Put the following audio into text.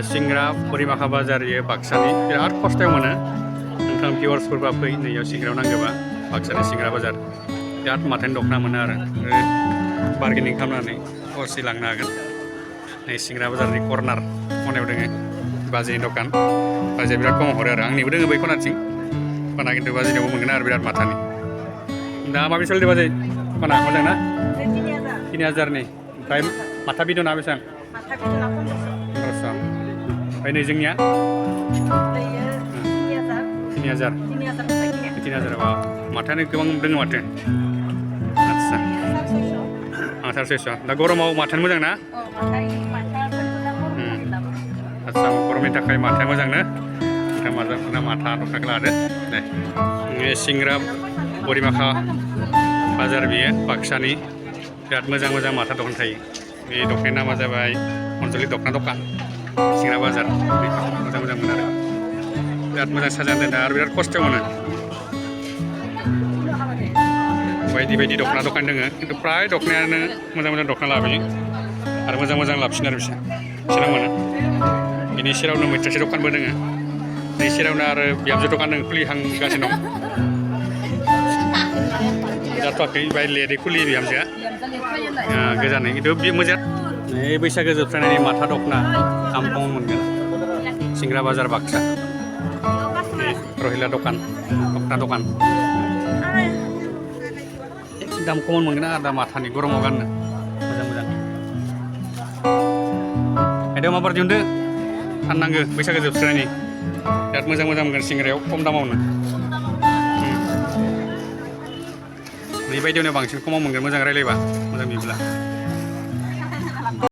सिंग्रा बोरिमाखा बाजार इयो बाक्सानि बिराद खस्थ'याव मोनो नोंथां भिउवार्सफोरबा फै नैयाव सिंग्रायाव नांगौबा बाक्सानि सिंग्रा बाजार बिराद माथानि दख'ना मोनो आरो बार्गेनिं खालामनानै हरसे लांनो हागोन नै सिंग्रा बाजारनि कर्नार खनायाव दोङो बाजैनि दखान बाजैया बिराद खमाव हरो आरो आंनिबो दोङो बै खनाथिं खना खिन्थु बाजैनियावबो मोनगोन आरो बिराद माथानि दा माबि सोलिदों बाजै खना मोजां ना 3000नि ओमफ्राय माथा बिदना बेसेबां 1500 ओमफ्राय नै जोंनिया 3000 माथायानो गोबां दङ माथो आदसा 600 दा गरमाव माथायानो मोजां ना आदसा गरमनि थाखाय माथाया मोजांनो नोंथां माथा दख'नाखौ लादो दे सिंग्रा बोरिमाखा बाजार बियो बाक्सानि बिराद मोजां मोजां माथा दखान थायो बे दखाननि नामा जाबाय अनजलि दख'ना दखान सिंग्रा बाजार मोजां मोजां मोनो आरो बिराद मोजां साजायना दोनो आरो बिराद खस्थ' मोनो बायदि बायदि दख'ना दखान दोङो खिन्थु फ्राय दख'नायानो मोजां मोजां दख'ना लाबोयो आरो मोजां मोजां लाबोसिनो आरो बिसोर मोनो बिनि सेरावनो मैथ्रासि दखानबो दोङो बेनि सेरावनो आरो बिहामजो दखान दोङो खुलिहांगासिनो दं जाथ'वाखै बाय लेटै खुलियो बिहामजोआ गोजानै खिन्थु बे मोजां बैसागो जोबस्रानायनि माथा दख'ना दाम खम मोनगोन सिंग्रा बाजार बाक्सा रहिला दखान दख'ना दखान दाम खमन मोनगोन आरो दा माथानि गरमाव गाननो मोजां मोजां आयदायाव माबार दिहुनदो फाननांगो बैसागो जोबस्रानायनि बिराद मोजां मोजां मोनगोन सिंग्रायाव खम दामावनो बेबायदियावनो बांसिन खमाव मोनगोन मोजां रायलायबा मोजां बिब्ला